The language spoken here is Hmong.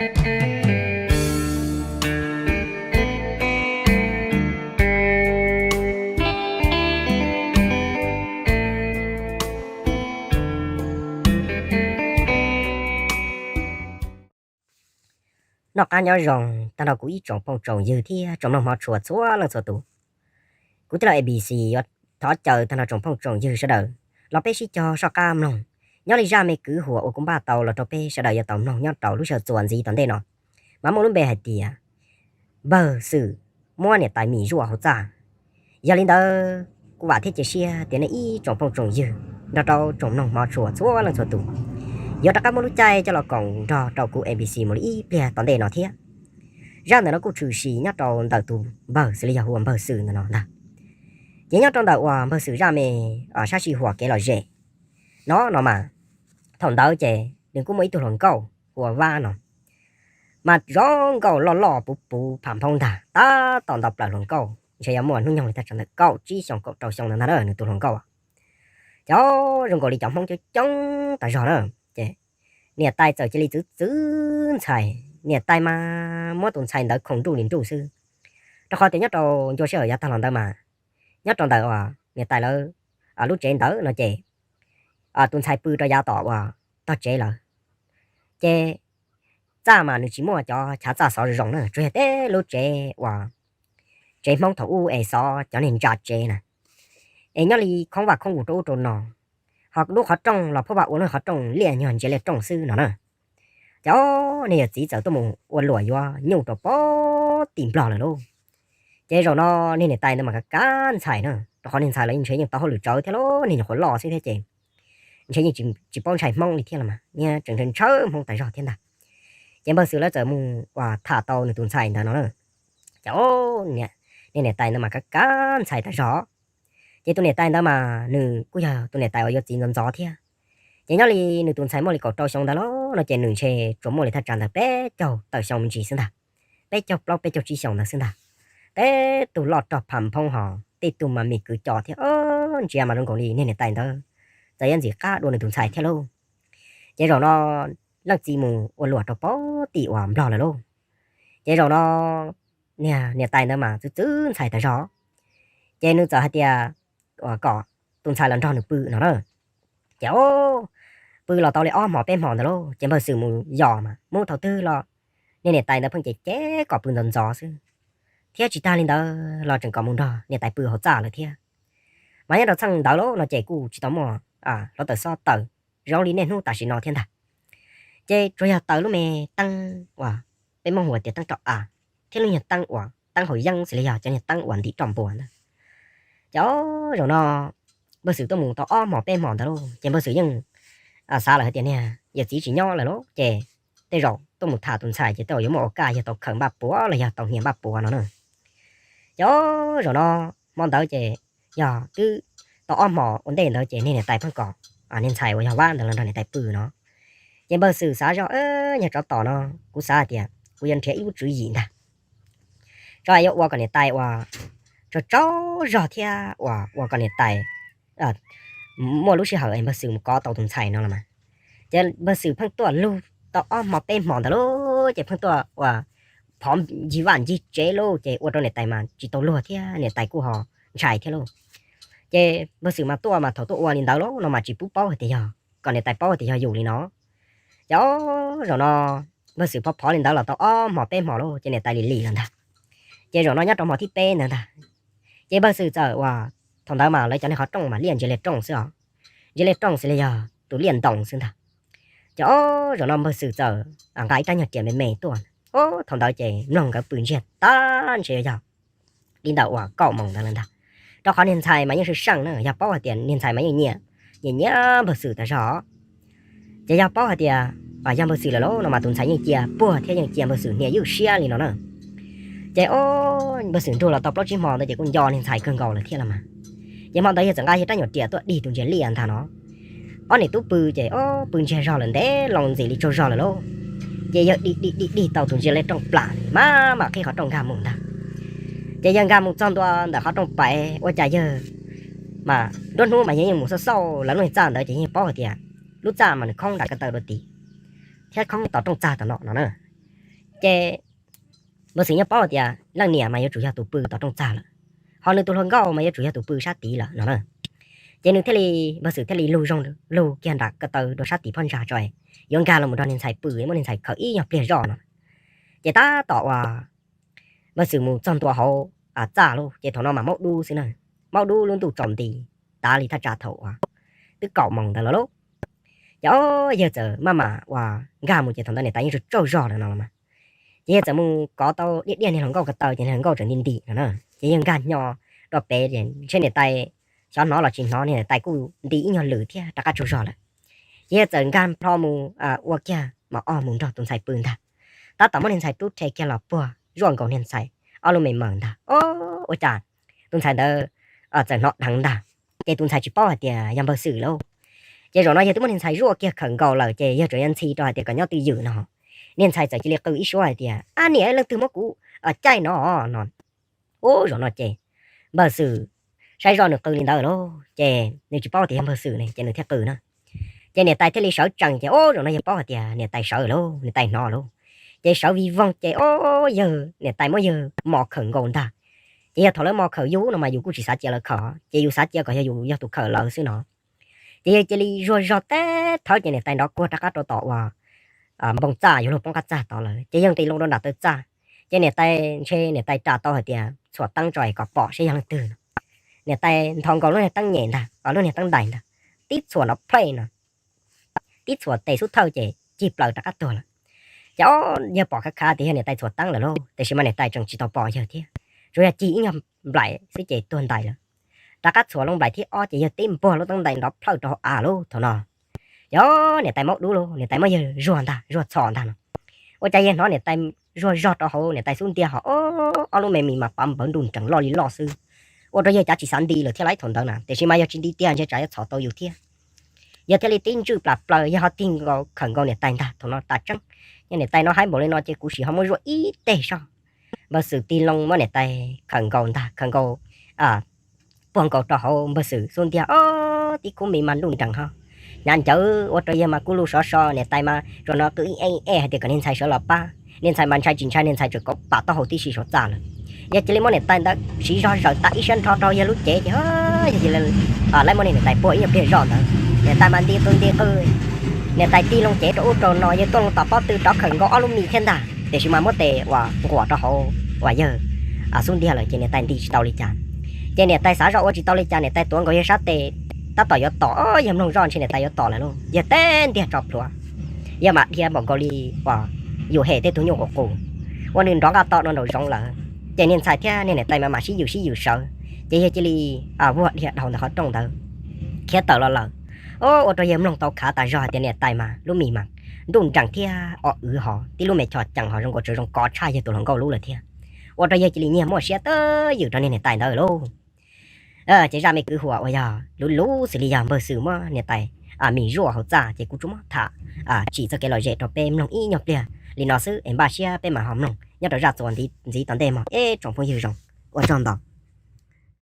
Noj qab nyob zoo tag nrho kuv ib tsoom phooj tsoom ywg thiab tsoom mloog hmov tshua txhua leej txhua tus. Kuv tij laug A B C yuav thov caw tag nrho tsoom phooj tsoom ywg sawv daws los peb sib cog soj qab mloog. Nyob li zaj me kwv huam uas kuv npaj tau los rau peb sawv daws yuav tau mloog nyob rau lub sij hawm txuas ntxiv tom ntej no, mas muaj lub npe hais tias npawg Xwm muab niam tais mim zuaj hauv txaj. Yog li ntawd, kuv vam thiab cia siab tias nej ib tsoom phooj tsoom ywg nrog rau tsoom mloog hmov tshua txhua leej txhua tus yuav rov qab muab lub caij coj los koom nrog rau kuv A B C mus li ib pliag tom ntej no thiab. Zaj ntawm no kuj tshwm sim nyob rau ntawm tus npawg xws li yog hu ua npawg Xwm ntawm no ntag. Ces nyob rau ntawm uas npawg Xwm zaj me sab sij huam kev lom zem no no mas, thaum ntawd ces nws kuj muaj ib tug hluas nkauj hu ua Vab no, mas zoo nkauj loj loj puv puv pham phoob ntag, tab tom nto plaws hluas nkauj ntshe yuav muaj hnub nyoog li thaj tsam ntawm kaum tsib xyoo kaum rau xyoo ntawd ntag na nws tus hluas nkauj. Ces zoo nkaus li cov Hmoob coob coob tas zog na, ces niam tais txawm cia li txwv txwv ntxhais, niam tais mas muab tus ntxhais ntawd khoom nruj li nruj xwb, rau qhov tias nyob rau ncua sij hawm yav tag los ntawd mas, nyob rau ntawm uas niam tais lawv lub tsev ntawd no ces tus ntxhais pw rau yav tom uas tog tsev lawm. Ces txaj mas nws tsis muaj cov chav txaj xov zoo zoo na, tsuas yog teb lub tsev uas tsev Hmoob thaum ub es xov cov niag ntsa tsev na, es nyob li khoob vaj khoob vus rau ub rau no, ho lub qhov rooj los phuab vaj ua lub qhov rooj liaj nyog ntsia liaj rooj xwb no na. Ces niag yawm txiv txawm tuaj mus ua luam yuav nyuj rau pem tim Nplog lawm lauj. Ces zaum no niag niam tais ntawd mas kav kav ntxhais na, rau qhov niag ntxhais los ntshe yeej tau hauj lwm tsawv thiab lauj, niag nyuam qhuav loj xwb thiab ces ntshe yeej tsis paub ntshai Hmoob li thiab los mas, niag tseem ntshaw Hmoob tas zog thiab ntag. Ces npawg Xwm lawv txawm mus uas tham tau nws tus ntxhais ntawd no na. Ces niag niam tais ntawd mas kav kav ntxhais tas zog. Ces tus niam tais ntawd mas nws kuj yog tus niam tais uas yuav txiv ntxov ntxov thiab. Ces nyob li nws tus ntxhais muaj li kaum rau xyoo ntawd los no ces nws ntshe tsuas muaj li thaj tsam ntawm peb caug tawm xyoo me ntsis xwb ntag, peb caug plaub peb caug tsib xyoo ntawd xwb ntag. Peb tug loj rog pham phoob hos tej tug mas me kwv co thiab, ntsia mas zoo nkaus li niag niam tais ntawd txawm yuav ntxim qab dua nws tus ntxhais thiab lauj. Ces zaum no leej txiv mus ua luam rau pem tim uas Nplog lawm lauj. Ces zaum no niag niam tais ntawd mas txwv txwv ntxhais tas zog, ces nws txawm hais tias uas kom tus ntxhais los nrog nws pw no na. Ces pw los tau li ob hmos peb hmos ntawd lauj, ces npawg Xwm mus yos mas mus thaum twg los niag niam tais ntawd pheej ces ces kom pw ntxov ntxov xwb, thiab tsis tag li ntawd los tseem kom mus nrog niam tais pw hauv txaj lawm thiab. Mas nyob rau txheej ntawd lauj no ces kuj tsis tau muaj hluav taws xob taws zoo li niaj hnub tam sim no thiab ntag. Ces tsuas yog taws lub me teeb uas peb Hmoob hu tias teeb roj av, thiab lub nyuag teeb uas teeb haus yeeb xws li yog cov nyuag teeb uas ntim roj npua ntawd. Ces zaum no npawg Xwm tuaj mus tau ob hmos peb hmos ntawd lauj, ces npawg Xwm yeej xav lawm hais tias niag yawm txiv tsis nyob lawm lauj, ces tej zaum tuaj mus tham tus ntxhais ces tej zaum yuav muaj ua kaj yog tau khaws npaj puav los yog tau hnia npaj puav no na. Ces zaum no hmo ntawd ces yog twb tau ob hmos ua ntej ntawd ces niag niam tais pheej kom niag ntxhais uas yog Vab ntawd los nrog niam tais pw no. Ces npawg Xwm xav zoj, nyuag tsov tom no, kuv xav hais tias kuv yuav nrhiav ib lub tswv yim ntag, tso yuav ua kom niam tais uas tsaug tsaug zog thiab uas ua kom niam tais muaj lub sij hawm npawg Xwm mus kov tau tus ntxhais no los mas. Ces npawg Xwm pheej tuaj lug tau ob hmo peb hmos ntawd lauj, ces pheej tuaj uas phov ncig vaj ncig tsev lauj, ces ua rau niam tais mas tsis tau luag thiab niam tais kuj ho ntshai thiab lauj. Ces npawg Xwm mas tuaj mas thaum tuaj ua li ntawd lauj no mas tsis pub paub hais tias yog, kom niam tais paub hais tias yog yus li no. Ces zaum no npawg Xwm phov phov li ntawd los tau ob hmos peb hmos lauj, ces niam tais lim lim lawm ntag. Ces zaum no nyob rau hmo thib peb ntawd ntag, ces npawg Xwm txawm uas thaum ntawd mas lawv cov niag qhov rooj mas liaj ntsia liaj rooj xwb os, ntsia liaj rooj xws li yog tus liaj ntoo xwb ntag. Ces zaum no npawg Xwm txawm nqa ib rab nyuag riam me me tuaj, thaum ntawd ces mloog nkawd pw ntsiag tag ntshe yog li ntawm uas kaum moos ntawd lawm ntag. Rau qhov niag ntxhais mas yeej seej seej na, yog paub hais tias niag ntxhais mas yeej nyiam, nyiam nyiam npawg Xwm tas zog. Ces yog paub hais tias yog npawg Xwm lawm lauj no mas tus ntxhais yeej cia puag thiab yeej cia npawg Xwm hnia ywj siab li no na. Ces npawg Xwm nrug los tau plaub tsib hmo ntawd ces kuj nco niag ntxhais kawg nkaus lawm thiab los mas. Ces hmo ntawd yawg txawm nqa yawg rab nyuag riam tuaj dig tus ntsia liaj ntag no. Ob niam tub pw ces pw ntsiag zog lawm ntev loo ntxim li tsaug zog lawm lauj. Ces yawg dig dig dig dig tau tus ntsia liaj rooj plam mas mam qhib qhov rooj nkag mus ntag. Ces yawg nkag mus txog ntua ntawm qhov rooj pais ua cas yawg mas nruab hnub mas yawg yeej mus xauj xauj lawv lub niag txaj ntawd ces yeej paub hais tias lub txaj mas nws khoob nram ko taw dua tid thiab khoob tom rooj txag tom no no na. Ces npawg Xwm yeej paub hais tias leej niam mas yuav tsum yog tus pw tom rooj txag lawm, ho nws tus hluas nkauj mas yuav tsum yog tus pw sab tid lawm no na. Ces nws thiaj li, npawg Xwm thiaj li lug zoo, lug kiag nram ko taw rau sab tim phab ntsa tso, yuav nkag los mus nrog niag ntxhais pw, muab niag ntxhais khawm ib nyuag pliag zoj no. Ces tab tom uas npawg Xwm mus txog ntua hauv txaj lauj, ces thaum no mas maub dub xwb na, maub dub lub ntuj tsaus nti, tav li thaj tsam thaum uas twb kaum moos ntawd los lauj. Ces o, yawg txawm maj mam uas nkag mus ces thaum ntawd niam tais yeej tsaug tsaug zog lawm no los mas. Ces yawg txawm mus kov tau diaj diaj niag hluas nkauj ko taw ces niag hluas nkauj tseem nti nti no na. Ces yawg nkag hnyo rau pem ces ntshe niam tais xyov hnov los tsis hnov, niag niam tais kuj nti ib nyuag lwm thiab rov qab tsaug zog lawm. Ces yawg txawm nkag plho mus ua kiag mos ob mus nrog tus ntxhais pw ntag. Tab tom muab niag ntxhais rub rhe kiag los puag zuaj nkaus niag ntxhais ob lub me mawm ntag, o, ua cas tus ntxhais ntawd txawm hnov dheev ntag. Ces tus ntxhais tsis paub hais tias yog npawg Xwm lauj. Ces zaum no yawg twb muab niag ntxhais zuaj kiag khawm nkaus lawm ces yawg tsuas yuav ntxhi rau hais tias kom nyob twj ywm no. Niag ntxhais txawm cia li qw ib suab hais tias, ab niam, leej twg muab kuv caij no no. Ub, zaum no ces npawg Xwm saib zoj nws qw li ntawd lauj, ces nws tsis paub tias yog npawg Xwm ne ces nws thiaj qw na. Ces niam tais thiaj li sawv tsees ces ub, zaum no yawg paub hais tias niam tais sawv lauj, niam tais hnov lauj. Ces sawv vij voog ces ub, yawg, niam tais muab yawg mos khawm nkaus ntag. Ces yog thaum lawv mos khawm yus no mas yus kuj tsis xav cia lawv khawm, ces yus xav cia kom yog yus yog tus khawm lawv xwb no. Ces yawg cia li zuag zog teb thawb ces niam tais nrov kuag rov qab rau tom uas npoo txaj yuav luag poob qab txaj tod lawm ces yawg nqis loo rau nram taw txaj. Ces niam tais ntshe niam tais ras tau hais tias txhuam teeb tso es kom pom saib yog leej twg no. Niam tais nthos nkaus lub niag teeb nyem ntag, lub niag teeb dais ntag, tib txhuam nrov plej no, tib txhuam tes xub thawj ces cig plaws rov qab tuag lawm. Ces o, yawg pom khav khav tias yog niam tais txhuam teeb lawm lauj, tiam sis mas niam tais tseem tsis tau pom yawg thiab, tsuas yog cig ib nyuag nplaim xwb ces tuag ntais lawm. Rov qab txhuam loo nplaim thib ob ces yawg tib npuag lub teeb dais nrov plhawj rau hauv av lauj thaum no. Ces niam tais maub dub lauj, niam tais muab yawg zuag ntag, zuag txhos ntag no. Ua cas yawg hnov niam tais zuag zog rau hauv niam tais xub ntiag ho ob lub me mis mas pav npawv nruj nrees loj li loj xwb. Ua rau yawg cav tsis xav nti lawm thiab lauj, thaum ntawd na, tiam sis mas yog tsis nti tiag ntshe tsam yuav txhos tau yus thiab. Yawg thiaj li tib ntswj plas plaws, yawg ho tig nkaus khawm nkaus niam tais ntag. Thaum no tas tseeb, yog niam tais no haib npaum li no ces kuv sim ho muab zuaj ib teg soj. Npawg Xwm tig loo muab niam tais khawm nkaus ntag, khawm nkaus puag nkaus rau hauv npawg Xwm xub ntiag, ob tib khub mis mas nruj nrees ho hnyav ncawv, ua rau yawg mas kuj lub sov so. Niam tais mas zaum no qw ib ej ib ej hais tias kom niag ntxhais sawv los pab, niag ntxhais mas ntshai tsis ntshai, niag ntxhais tseem kauv pam taub hau tib si saum txaj lawm. Yawg cia li muab niam tais ntawd siv zog zawm tag ib sab nrho rau yawg lub cev ces yawg cia li laib muab niag niam tais puag ib nyuag pliag zoj ntawd. Niam tais mas nti qw nti qw, niam tais tig loo cev rau ub rau no, yawg tuaj loo tom pob tw rov khawm nkaus ob lub mis thiab ntag, tiam sis mas muab tes uas nquam rau hauv uas yawg xub ntiag lawm ces niam tais nti tsis tau li cas. Ces niam tais xav zoj ua tsis tau li cas, niam tais tuav nkaus yawg sab tes, tab tom yuav tom, yawg mloog zoj ntshe niam tais yuav tom lawm lauj, yawg teb ntiag tso plhuav, yawg mam dhia npaum nkaus li uas yus hem tej tug nyuj qus qus uas nws nrov nqa to dua nraum zoov lawm. Ces niag ntxhais thiab niag niam tais mas mam sib yws sib yws sawv, ces yawg cia li vuag dhia dhau ntawm qhov rooj ntawd khiav tawm los lawm. Ua rau yawg mloog tau khav tas zog hais tias niam tais mas lub mis mas nruj nrees thiab o wv ho tib lub me cho cees ho zoo nkaus tsav zoo kov tshaj yawg tus hluas nkauj lub lawm thiab. Ua rau yawg cia li nyiag muaj siab twb ywm rau niag niam tais ntawd lauj. Ces zaj me kwv huam uas yog luv luv xws li yog npawg Xwm muab niam tais mis zuaj hauv txaj ces kuv tsuas muab tham tsim txoj kev lom zem rau peb mloog ib nyuag pliag li no xwb es npaj siab peb mam ho mloog nyob rau zaj txuas ntxiv tom ntej mog eb tsoom phooj ywg zoo. Ua tsaug ntau.